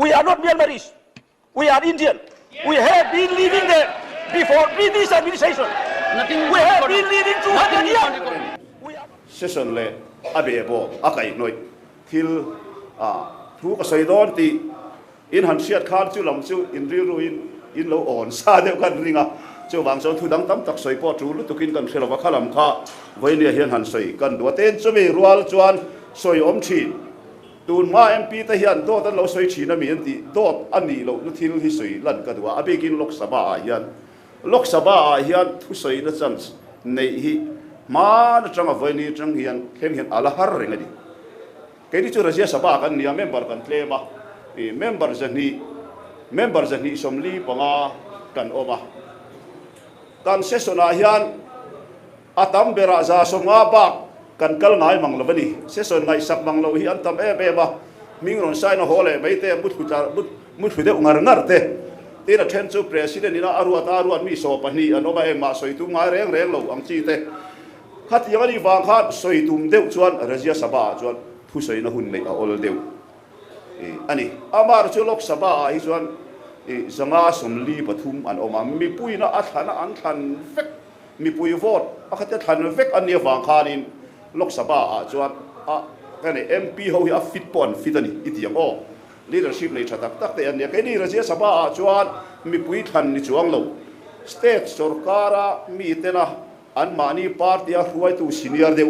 We are not Myanmarese. We are Indian. We have been living there before British administration. We have been living 200 years. Session leh a be pawh a kaihhnawih thil a thu ka sawi dawn tih in han hriat khan chu lam chu in rilruin in lo awn sa deuh khan ring a, chuvang chuan thu dang tam tak sawi pawh tul lutukin kan hre lo va, kha lam kha vawinia hian han sawi kan duh a, tin chumi rual chuan sawi awm thin. Tun hma MP te hian dawt an lo sawi thin a mi an tih dawt a nih lohna thil hi sawi lan ka duh a, a bikin Lok Sabha ah hian Lok Sabha ah hian thusawina chance neih hi hman atanga vawiin atang hian thleng hian a la har reng a ni. Keini chu Rajya Sabha kan ni a, member kan tlem a, ih member zahnih member zahnih 45 kan awm a, kan session ah hian A tam berah 150 bak kan kal ngai mang lo a ni. Session ngaihsak mang loh hi an tam em em a, hming rawn sign a haw leh mai te, mutthlu tlar mutthlu deuh ngar ngar te. Tin a then chu President ina a ruat a a ruat mi 12 an awm a, engmah sawi tum ngai reng reng lo ang chi te. Khatiang a nih vang khan sawi tum deuh chuan Rajya Sabha ah chuan thusawina hun neih a awl deuh a ni. Amah chu Lok Sabha ah hi chuan 543 an awm a, mipuiina a thlana an thlan vek. Mipui vote pakhat te thlan vek an nih avang khanin Lok Sabha ah chuan a ka nei MP ho hi a fit pawh an fit a ni i ti ang aw. Leadership nei tha tak tak te an nia. Keini Rajya Sabha ah chuan mipui thlan ni chuang lo. State sorkara mi tena an mahni party a hruaitu senior deuh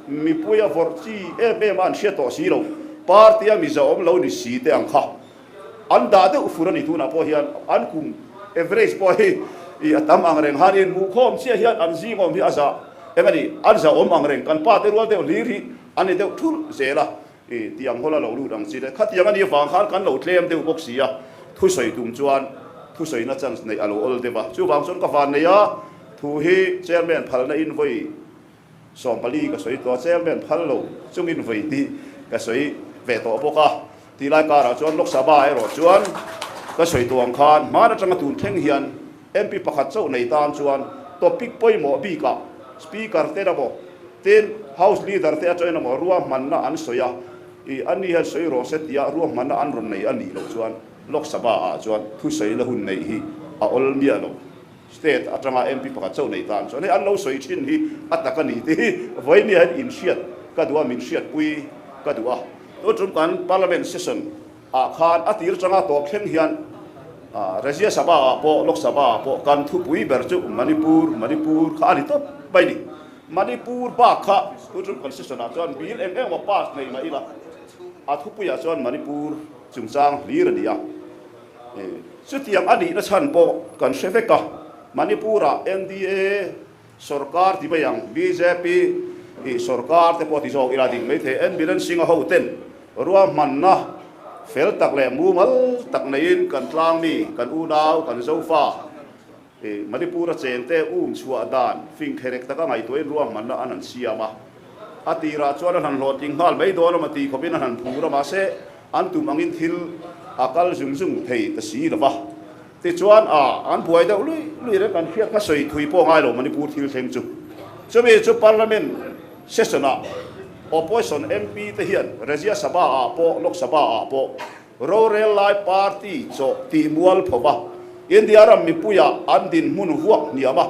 mipui a vawrh chi em em a an hriat tawh si lo. Party a mizo awm lo ni si te ang kha. An dah deuh fur a ni tunah pawh hian an kum average pawh hi i a tam ang reng han in hmuhkhawm chiah hian an zing awm hi a za eng a ni an za awm ang reng kan pa te rual deuh hlir hi an ni deuh thulh zel a i tiang hawl a lo lut ang chi le khatiang a nih avang khan kan lo tlem deuh bawk si a thusawi tum chuan thusawina chance neih a lo awl deuh a chuvang chuan ka van nei a thu hi chairman phalna in vawi 14 ka sawi tawh a, chairman phal lo chungin vawi tih ka sawi ve tawh bawk a. Tih lai karah chuan Lok Sabha erawh chuan ka sawi tawh ang khan hman atanga tun thleng hian MP pakhat chauh nei tan chuan topic pawimawh bikah Speaker te emaw tin House Leader te atangin emaw ruahmanna an sawi a, ih ani hian sawi rawh se tia ruahmanna an rawn nei a nih loh chuan Lok Sabha ah chuan thusawi la hun neih hi a awl miah lo. State atanga MP pakhat chauh nei tan chuan hei an lo sawi thin hi a tak a ni tih hi vawiin hian inhriat ka duh a, min hriatpui ka duh a. Tun tum kan Parliament session ah khan a tir atanga tawp thleng hian Rajya Sabha ah pawh Lok Sabha ah pawh kan thupui ber chu Manipur, Manipur kha a ni tawp mai ni. Manipur bak kha tun tum kan session ah chuan bill eng eng emaw pass nei mah ila a thupuiah chuan Manipur chungchang hlir a ni a. Chutiang a nihna chhan pawh kan hre vek a, Manipur-ah NDA sorkar ti mai ang, bjp sorkar te pawh ti zawk ila ding mai thei, N Biren Singh-a hoten ruahmanna fel tak leh mumal tak neiin kan tlangmi, kan unau, kan Zofa, Manipur-a chengte um chhuah dan fingkherek taka ngaihtuahin ruahmanna an han siam a. A tirah chuan an han hlawhtling nghal mai dawn a ti khawpin an han phur a, mahse an tum angin thil a kal zung zung thei ta si lo va. Tichuan a an buai deuh lui lui reng kan hriat kha sawi thui pawh ngai lo Manipur thil thleng chu. Chumi chu Parliament session ah Opposition MP te hian Rajya Sabha ah pawh Lok Sabha ah pawh rorel lai party chawh tih mual pho va, India ram mipuiah an dinhmun huak hniam a,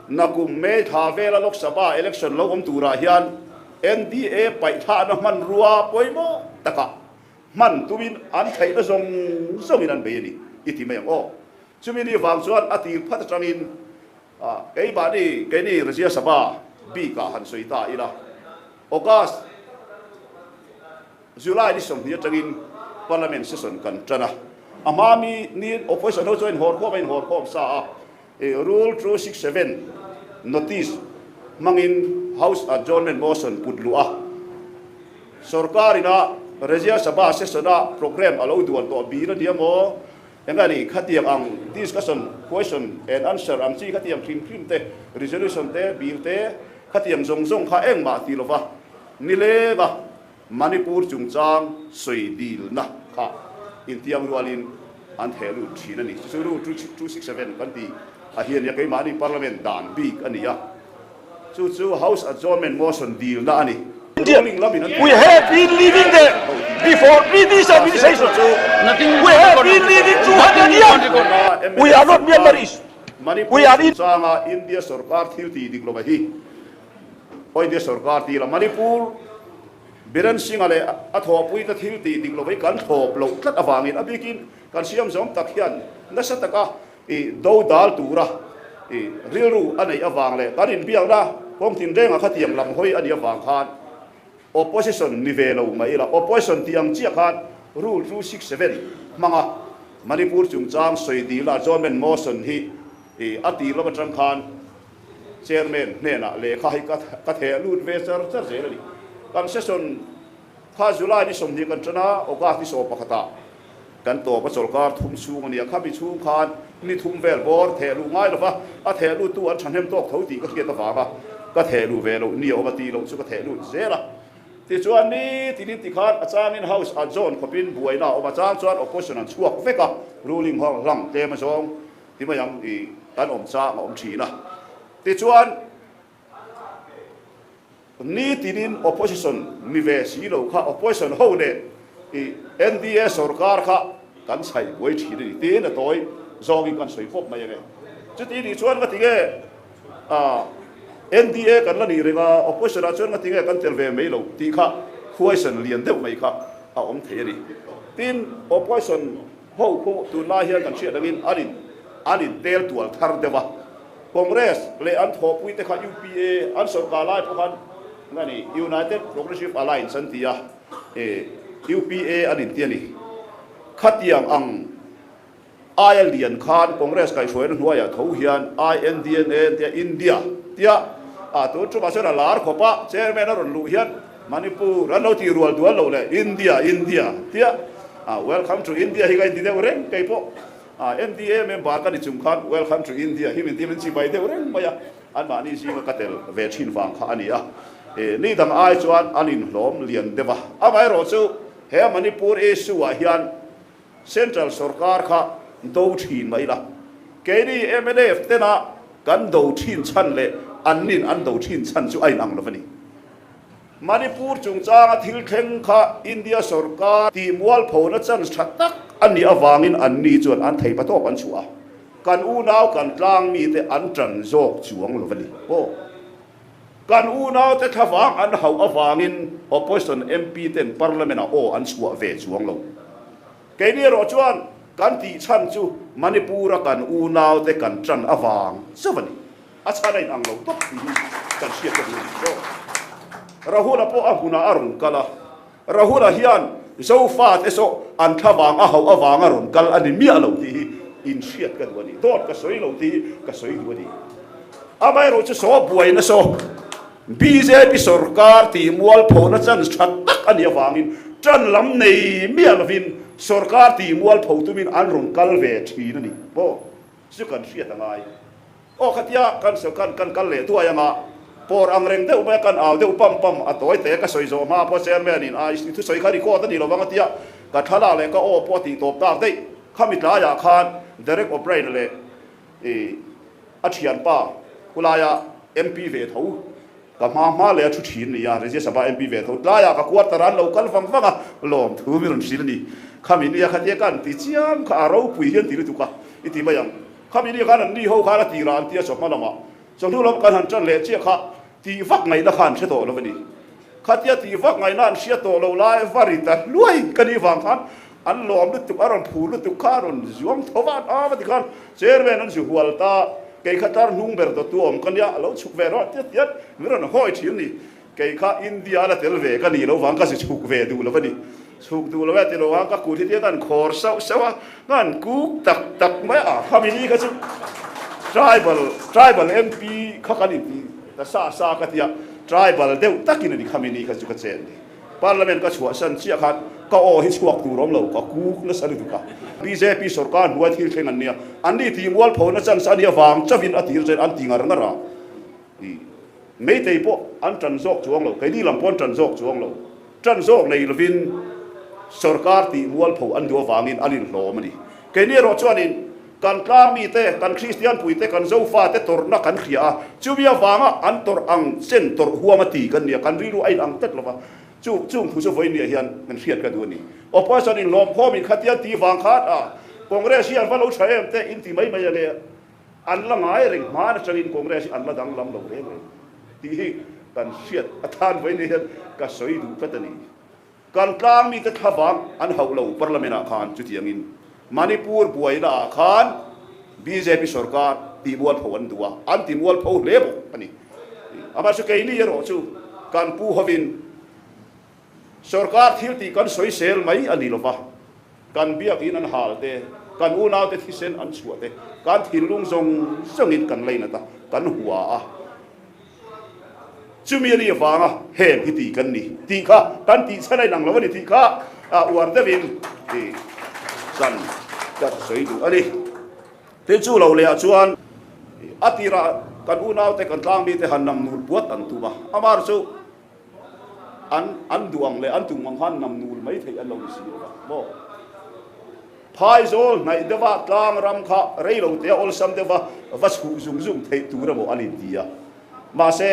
Nakum May thla vela Lok Sabha election lo awm turah hian NDA paihthlahna hmanrua pawimawh takah hman tumin an theihna zawng zawngin an bei a ni i ti mai ang aw. Chumi ni vang chuan a tir phat atangin keimahni keini Rajya Sabha bikah han sawi ta ila August July ni 20 atangin Parliament session kan tan a, a hma mi ni opposition ho chuan inhawrkhawm a inhawrkhawm sa a. Rule 267 notice hmangin House Adjournment Motion put luh a, sorkar ina Rajya Sabha session a programme a lo duan tawh bil a nia maw? Eng a ni khatiang ang discussion, question and answer ang chi khatiang hrim hrim te, resolution te, bill te khatiang zawng zawng kha engmah ti lova nileng a Manipur chungchang sawi dilna kha intiang rualin an theh lut thin a ni. Chu chu Rule 267 kan tih a hi a nia, keimahni Parliament dan bik a ni a. Chu chu House Adjournment Motion dilna a ni. Indian, we have been living there before British administration. Nothing We on have record. been living 200 Nothing years. on record. We are not Myanmarese. Manipur We are in chungchanga India sorkar thil tih dik lova hi aw India sorkar tih la Manipur Biren Singh-a leh a thawhpuite thil tih dik lova hi kan thlawp loh tlat avangin a bikin kan siam zawm tak hian nasa taka i do dal tura i rilru a neih avang leh kan inbiakna kawng tinrengah khatiang lam hawi a nih avang khan Opposition ni ve lo mai ila, opposition tih ang chiah khan Rule 267 hmanga Manipur chungchang sawi dila adjournment motion hi a tir lam atang khan Chairman hnenah lehkha hi ka theh lut ve char char zel a ni. Kan session kha July ni 20 kan tan a, August ni 11 ah kan tawp a chawlkar thum chhung a ni a, khami chhung khan ni thum vel bawr theh luh ngai lova a theh luttu an thahnem tawk tho tih ka hriat avanga ka theh luh ve loh ni a awm a tih loh chu ka theh lut zel a. Tichuan ni tinin tikhan a changin House a zawn khawpin buaina a awm a, chang chuan opposition an chhuak vek a, ruling ho hlang tlem a zawng ti mai ang i kan awm chang a awm thin a. Tichuan ni tinin opposition ni ve si lo kha opposition ho leh i NDA sorkar kha kan chhaih buai thin a ni tiin a tawi zawngin kan sawi pawp mai ang e. Chuti nih chuan ka ti nge? A, NDA kan la nih reng a, opposition ah chuan nga tinge kan tel ve mai lo tih kha question lian deuh mai kha a awm thei a ni. Tin, opposition ho khu tunlai hian kan hriat angin an in an in tel tual thar deuh a, Congress leh an thawhpui te kha UPA an sawrkar lai pawh khan nga ni United Progressive Alliance an ti a, UPA an inti a ni. Khatiang ang Aia lian khan Congress kaihhruaina hnuaiah tho hian INDNA tia India tia a tun tumah chuan a lar khawp a, Chairman a rawn luh hian Manipur an lo tih rual dual loh leh India India tia a Welcome to India hi ka inti deuh reng kei pawh a NDA member ka ni chung khan Welcome to India hi min ti min chibai deuh reng mai a, anmahni zinga ka tel ve thin vang kha a ni a, ni dang ai chuan an inhlawm lian deuh a, amaherawhchu he Manipur issue ah hian Central sorkar kha do thin mai la, keini mnf tena kan do thin chhan leh annin an do thin chhan chu a inang lo a ni. Manipur chungchanga thil thleng kha India sorkar tih mualphona chance tha tak a nih avangin anni chuan an thei patawp an chhuah a, kan unau kan tlang mite an tan zawk chuang lo a ni. Aw. Kan unaute thlavang an hauh avangin Opposition MP ten Parliament ah aw an chhuah ve chuang lo. Keini erawh chuan kan tih chhan chu Manipur a kan unaute kan tan avang chauh a ni. A chhan a inang lo tawp tih hi kan hriat ka duh a ni. Rahul-a pawh a hmunah a rawn kal a, Rahul-a hian Zofate saw an thlavang a hauh avanga rawn kal a ni miah lo tih hi inhriat ka duh a ni. Dawt ka sawi lo tih hi ka sawi duh a ni. Amaherawh chu saw buaina saw bjp sorkar tih mualphona chance tha tak a nih avangin tan lam nei miah lovin sorkar tih mualpho tumin an rawn kal ve thin a ni maw? Chu kan hriat a ngai. Aw khatia kan kan kan kal leh duai anga pawr ang reng deuh mai a kan au deuh pam pam a tawi te ka sawi zawh hma pawh chairman in a i thusawi kha record a ni lovang a tia ka thlalak leh ka aw pawh a tih tawp tak daih khami tlaiah khan Derek O'Brien leh i a thianpa khulaia MP ve tho ka hma hma leh a thu thin nia Rajya Sabha MP ve tho tlaiah ka quarter an lo kal vang vang a lawm thu mi rawn hrilh a ni khami nia khatia ka an ti chiam kha a ropui hian ti lutuk a i ti mai ang. Khami ni khan an ni ho khan a tirah an tia chawhma lamah chawhnu lam kan han tan leh chiah kha tih vak ngaihna kha an hre tawh lo a ni. Khatia tih vak ngaihna an hria tawh lo lai va ri ta hluai ka nih vang khan an lawm lutuk a rawn phur lutuk kha a rawn zuang tho va an am a ti khan chairman an zu hual ta kei kha tar hnung ber dawttu awm ka nia a lo chhuk ve rawh tiat tiat min rawn hawi thin ni. Kei kha India la tel ve ka nih lo vang ka si chhuk ve duh lo a ni. Chhuk duh lo e ti lo vang ka kut hi tia kan khawr sauh sauh a, kan kuk tak tak mai a, khami ni kha chu tribal tribal MP kha kan inti ta sa sa ka tia, tribal deuh takin a ni khami ni kha chu ka chen ni. Parliament ka chhuahsan chiah khan ka aw hi chhuak tur awm lo, ka kuk nasa lutuk a. Bjp sorkar hnuai thil thleng an nia, an ni tih mualphona chance a nia vang chauhin a tir chen an ti ngar ngar a. Meitei pawh an tan zawk chuang lo, keini lam pawh an tan zawk chuang lo. Tan zawk nei lovin sorkar tih mualpho an duh avangin an inhlawm a ni. Keini erawh chuanin kan tlang mite, kan Kristian puite, kan Zofate tawrhna kan hria a, chumi avanga an tawrh ang chen tawrh huam a ti kan ni a, kan rilru a inang tlat lo va. Chu chung thu chu vawinia hian kan hriat ka duh a ni. Opposition in hlawm khawm in khatia ti vang khan a Congress hi an va lo tha em te in ti mai mai ange an la ngai reng hman atangin Congress hi an la danglam lo reng reng tih hi kan hriat atan vawinia hian ka sawi duh tlat a ni. Kan tlang mite thlavang an hauh lo Parliament ah khan chutiangin Manipur buaina ah khan bjp sorkar tihmualpho an duh a, an timualpho hle bawk a ni. Amaherawhchu keini erawh chu kan pu hovin sorkar thil tih kan sawisel mai a ni lova, kan biakin an hal te, kan unaute thisen an chhuah te, kan thinlung zawng zawngin kan leinat a, kan hua a. Chumi a nih avanga heng hi tih kan ni tih kha kan tih chhan a inang lo a ni tih kha uar deuhin kan ka sawi duh a ni. Tin chu lo lehah chuan a tirah kan unaute kan tlangmite han nam nul puat an tum a, amar chu an an duh ang leh an tum ang khan nam nul mai theih an lo ni si lo va maw. Phaizawl hnaih deuha tlang ram kha rei lo tea awlsam deuha va chhuh zung zung theih tur emaw an inti a. Mahse,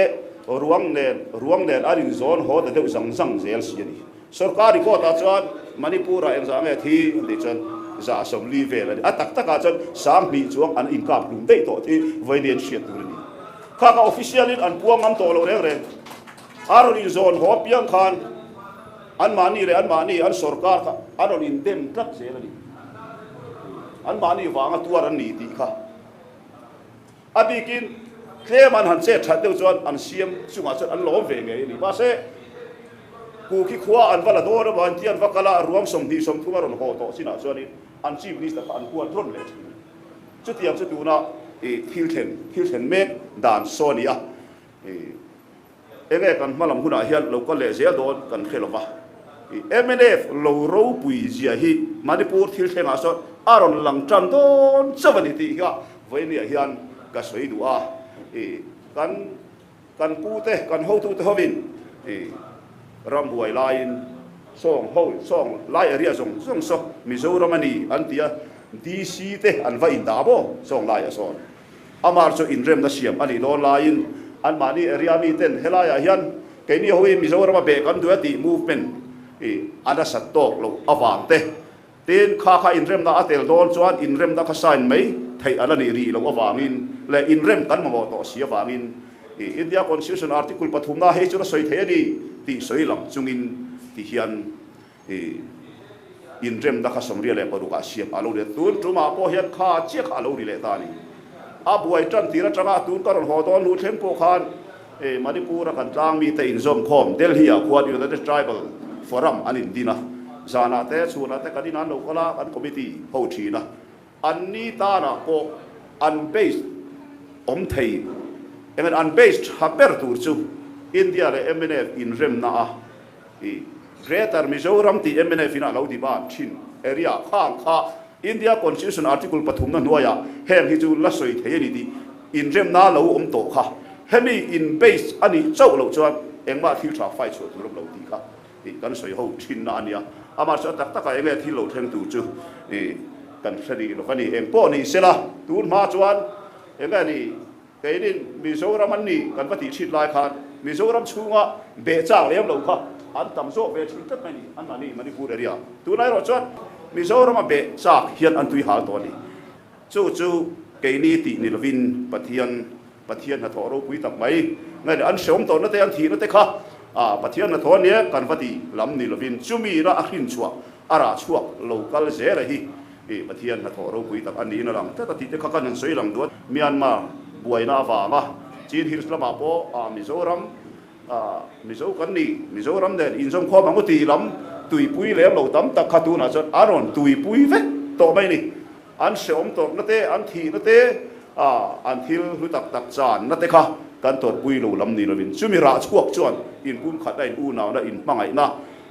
ruang nen ruang nen an inzawn haw ta deuh zang zang zel si a ni. Sorkar record ah chuan Manipur ah engzah nge thi an tih chuan 140 vel a ni. A tak takah chuan 2000 chuang an inkap hlum daih tawh thi vawiin hriat tur a ni. Kha kha official in an puang ngam tawh lo reng reng. A rawn inzawn haw piang khan Anmahni leh anmahni an sorkar kha an rawn indem tlat zel a ni. Anmahni vanga tuar an ni tih kha a bikin tlem an han chet that deuh chuan an siam chungah chuan an lawm ve ngei a ni. Mahse, Kuki khua an va la dawn emaw an ti an va kal a, ruang 20 30 a rawn haw tawh chinah chuanin an Chief Minister kha an huat rawn leh thin a ni. Chutiang chu tuna thil thlen thil thlen mek dan saw a ni a. Enge kan hmalam hunah hian lo kal leh zel dawn kan hre lova. Mnf lo ropui zia hi Manipur thil thlengah sawn a rawn lang tan dawn chauh a ni tih hi vawinia hian ka sawi duh a. Kan kan pute kan hotute hovin rambuai laiin sawng ho sawng lai area zawng zawng saw Mizoram a ni an ti a, DC te an va indah maw sawng laiah sawn. Amar chu inremna siam a nih dawn laiin anmahni area miten helaiah hian keini hoin Mizorama beh kan duh a tih movement i a nasat tawk loh avang te tin kha kha inremna a tel dawn chuan inremna kha sign mai theih a la nih rih loh avangin leh inrem kan mamawh tawh si avangin i India Constitution Article pathumna hei chu la sawi thei a ni tih sawi lang chungin ti hian I inremna kha 86 ah siam a lo ni a, tun tumah pawh hian kha chiah kha a lo ri leh ta a ni. A buai tan tir atanga tun ka rawn haw dawn hnu thleng pawh khan Manipur a kan tlang mite inzawm khawm Delhi ah khuan United Tribal Forum an indin a, zanah te chhunah te kan in an lo kal a, kan committee ho thin a, an ni tanah pawh an base awm thei engemaw an base tha ber tur chu India leh mnf inremna a I Greater Mizoram tih mnf in a lo demand thin area khang kha India Constitution Article pathumna hnuaiah heng hi chu la sawi thei a ni tih inremna lo awm tawh kha hemi in base a nih chauh loh chuan engmah thil tha fai chhuah tur awm lo tih kha tih kan sawi ho thinna a nia. Amah chu a tak takah enge thil lo thleng tur chu kan hre rih lo a ni. Eng pawh ni sela tun hma chuan enge ni Keinin Mizoram an ni kan va tih chhit lai khan Mizoram chhunga beh chak lem lo kha an tam zawk ve thin tlat mai ni, an mahni Manipur area. Tunah erawh chuan Mizorama beh chak hian an tui hal tawh a ni. Chu chu keini tih ni lovin Pathian, Pathian hnathawh ropui tak mai nge ni, an hreawm tawhna te, an thihna te kha Pathian hnathawh a nia kan va ti lam ni lovin chumi ra a hrinchhuah, a rah chhuak lo kal zel a hi. I Pathian hnathawh ropui tak a niin a lang tlat a tih te kha kan han sawi lang duat. Myanmar buaina avanga Chin Hills lamah pawh Mizoram Mizo kan ni, Mizoram nen inzawm khawm ang u tih lam tuipui lem lo tam tak kha tunah chuan a rawn tuipui vek tawh mai a ni. An hreawm tawrhna te, an thihna te, an thil hlu tak tak channa te kha kan tawrhpui lo lam ni lovin chumi rah chhuak chuan inpumkhatna, in unauna, inhmangaihna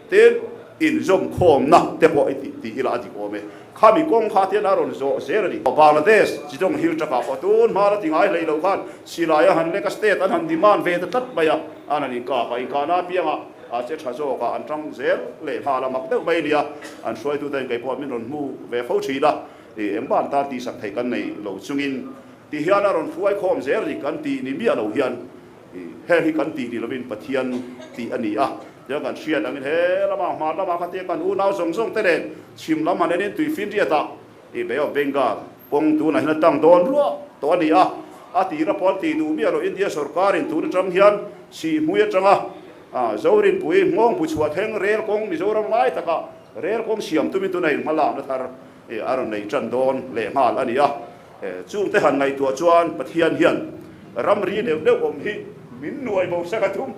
Tin, inzawmkhawmna te pawh i tih tih ila a dik awm e. Khami kawng kha tian a rawn zawh zel a ni. Bangladesh Chitong Hill takah pawh tun hma la ti ngai hlei lo khan silai a han lek a, state an han demand ve ta tlat mai a, an han inkap a, inkahna apiangah a che tha zawk a, an tang zel leh nghal a, mak deuh mai a nia. An hruaitute in kei pawh min rawn hmu ve fo thin a, i engmah an tan tihsak theih kan nei lo chungin ti hian a rawn hruai khawm zel a ni kan tih ni miah lo hian heng hi kan tih ni lovin Pathian tih a ni a. Tiang kan hriat angin he lamah hmar lamah kha tia kan unau zawng zawng te nen chhim lam han enin tuifinriatah i Bay of Bengal kawng tunah hian a tang dawn ruah tawh a ni a. A tira pawh an tih duh miah loh India sorkarin tun atang hian Sihhmui atanga Zorinpui nghawngpui chhuah thleng rel kawng Mizoram lai takah rel kawng siam tumin tunah in hmalakna thar a rawn nei tan dawn leh nghal a ni a. Chungte han ngaihtuah chuan Pathian hian ramri neuh neuh awm hi min nuai bo sak a tum.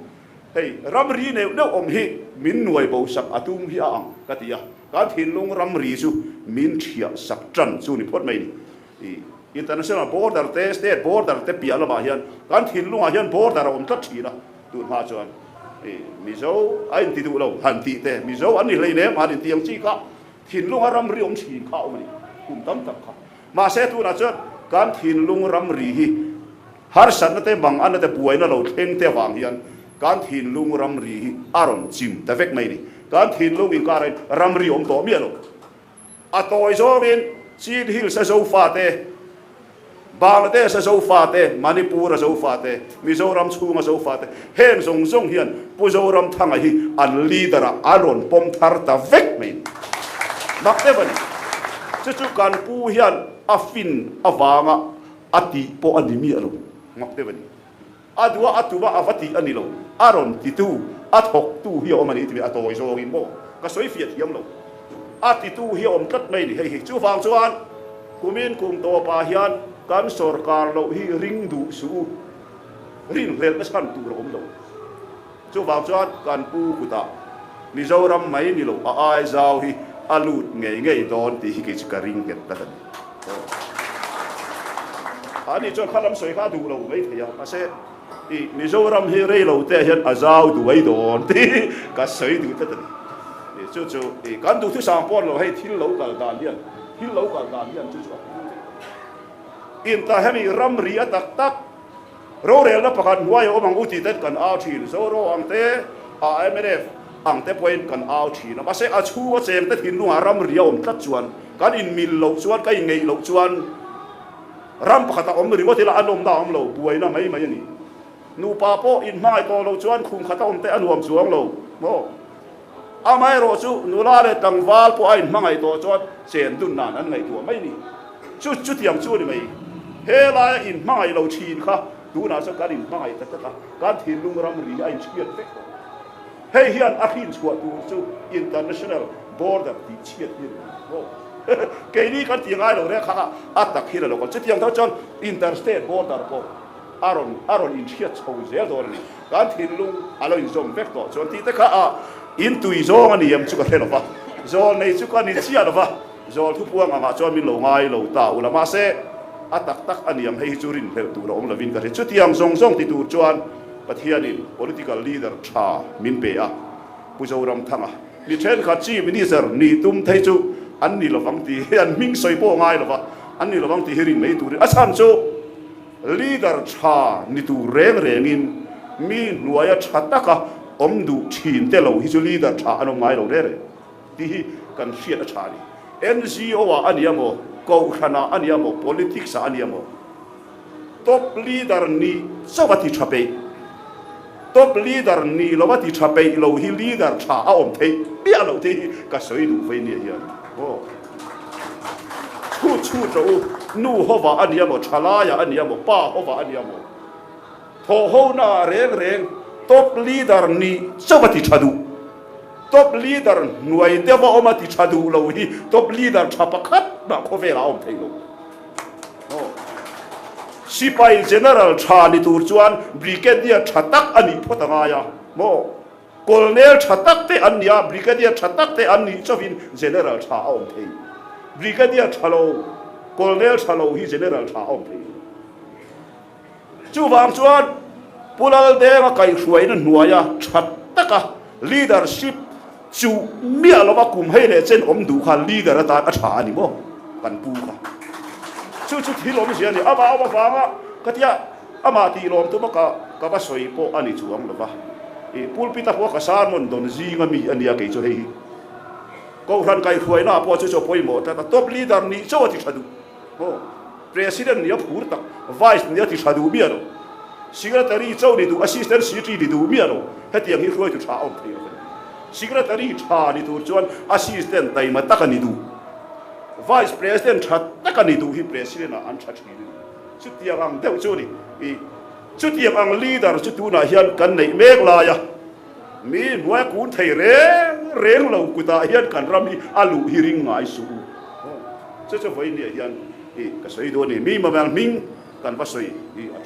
Hei ramri neuh neuh awm hi min nuai bo sak a tum hi a ang ka ti a. Kan thinlung ramri chu min thiah sak tan chu ni phawt mai ni. International border te, state border te piah lamah hian kan thinlungah hian border a awm tlat thin a. Tun hma chuan Mizo a inti duh lo han tih te, Mizo an ni hleinem han inti ang chi kha thinlunga ramri awm thin kha a awm a ni kum tam tak kha. Mahse tunah chuan kan thinlung ramri hi harsatna te, manganna te, buaina lo thleng te avang hian kan thinlung ramri hi a rawn chim ta vek mai a ni. Kan thinlung inkarahin ramri awm tawh miah lo. A tawi zawngin Chin Hills a Zofate, Bangladesh a Zofate, Manipur a Zofate, Mizoram chhunga Zofate, heng zawng zawng hian Pu Zoramthanga hi an leader ah a rawn pawm thar ta vek mai. Mak deuh a ni. Chu chu kan pu hian a fin avanga a tih pawh a ni miah lo. Mak deuh a ni. A duh a, a tum a, a va tih a ni lo. A rawn titu, a thawktu hi a awm a ni tih a tawi zawngin maw ka sawi fiah thiam lo. A titu hi a awm tlat mai a ni hei hi. Chuvang chuan kumin kum tawpah hian kan sawrkar loh hi ring duh suh u, rinhlelhna chhan tur a awm lo. Chuvang chuan kan pu kutah Mizoram mai ni lo a ai zau hi a lut ngei ngei dawn tih hi kei chu ka ring nghet tlat a ni. Ani chuan kha lam sawi kha a duh lo mai thei a, mahse i Mizoram hi rei lo te ah hian a zau duai dawn tih ka sawi duh tlat a ni. Chu chu i kan duhthusang pawh lo hei thil lo kal dan hian thil lo kal dan hian chu chu a hmu vek. Inta hemi ramri a tak tak Rorelna pakhat hnuai a awm ang u tih ten kan au thin. Zoro ang te, a mnf ang te pawhin kan au thin a. Mahse a chhunga cheng te thinlungah ramri a awm tlat chuan, kan inmil loh chuan, ka inngeih loh chuan ram pakhat a awm ringawt ila a nawmna a awm lo, buaina mai mai a ni. Nupa pawh inhmangaih tawh loh chuan khum khat a awm te a nuam chuang lo maw? Amaherawh chu nula leh tlangval pawh a inhmangaih tawh chuan chen dun nan an ngaihtuah mai ni. Chu chutiang chu a ni mai. He laia inhmangaih lo thin kha tunah chuan kan inhmangaih ta tlat a, kan thinlung ramri hi a inchhiat vek tawh. Hei hian a hrinchhuah tur chu international border tih chhiat hi a ni mai. Aw keini kan ti ngai lo reng kha a tak hi la lo kal. Chutiang tho chuan interstate border pawh a rawn a rawn inhriat chho zel dawn a ni. Kan thinlung a lo inzawm vek tawh chuan tih te kha a intui zawng a ni em chu ka hre lo va, zawl nei chu ka ni chiah lo va, zawl thupuang angah chuan min lo ngai lo ta ula mahse a tak tak a ni ang hei hi chu rinhlelh tur a awm lovin ka hria. Chutiang zawng zawng ti tur chuan Pathianin political leader tha min pe a, Pu Zoramthanga mi thenkhat Chief Minister nih tum thei chu an ni lovang tih hi an hming sawi pawh ngai lo va, an ni lovang tih hi rin mai turin a chhan chu Leader tha ni tur reng rengin mi hnuaia tha taka awm duh thin te lo hi chu leader tha an awm ngai lo reng reng tih hi kan hriat a tha a ni. NGO ah a ni emaw, Kohhran ah a ni emaw, Politics ah a ni emaw, top leader nih chauh a ti tha peih. Top leader nih lo a ti tha peih lo hi leader tha a awm theih miah loh te hi ka sawi duh vei nia hian aw. Chhut chhut rawh u, nu hovah a nia maw, thalaiah a nia maw, pa hovah a nia maw, thawh hona ah reng reng top leader nih chauh a ti tha duh. Top leader hnuai deuh a awm a ti tha duh lo hi top leader tha pakhat mah khawvelah a awm theih lo. Sipai General tha ni tur chuan Brigadier tha tak a nih phawt a ngai a maw? Colonel tha tak te an nia, Brigadier tha tak te an nih chauhin General tha a awm thei. Brigadier tha lo, Colonel tha lo hi General tha a awm thei lo. Chuvang chuan Pu Laldenga kaihhruaina hnuaia tha taka leadership chu miah lova kum hei leh chen awm duh kha leader atan a tha a ni maw? Kan pu kha. Chu chu thil awmzia a ni. Amah awm avanga ka tia amah tih lawm tuma ka ka va sawi pawh a ni chuang lova. I pulpit a pawh ka sermon dawn zinga mi a nia kei chu hei hi. Kohhran kaihhruaina ah pawh chu chu a pawimawh tlat a, top leader nih chauh a ti tha duh. Aw, President nih a phur tak, Vice nih a ti tha duh miah lo. Secretary cho ni duh, Assistant Secretary ni duh miah lo. Hetiang hi hruaitu tha a awm thei lo. Secretary tha ni tur chuan assistant taima tak a ni duh. Vice President tha tak a ni duh hi President ah an tha thin a ni. Chutiang ang deuh chu a ni. I chutiang ang leader chu tunah hian kan neih mek lai a, mi hnuai kun thei reng reng lo kutah hian kan ram hi a luh hi ring ngai suh u. Chu chu vawiin ah hian i ka sawi duh a ni. Mi mamel hming kan va sawi hi a tul.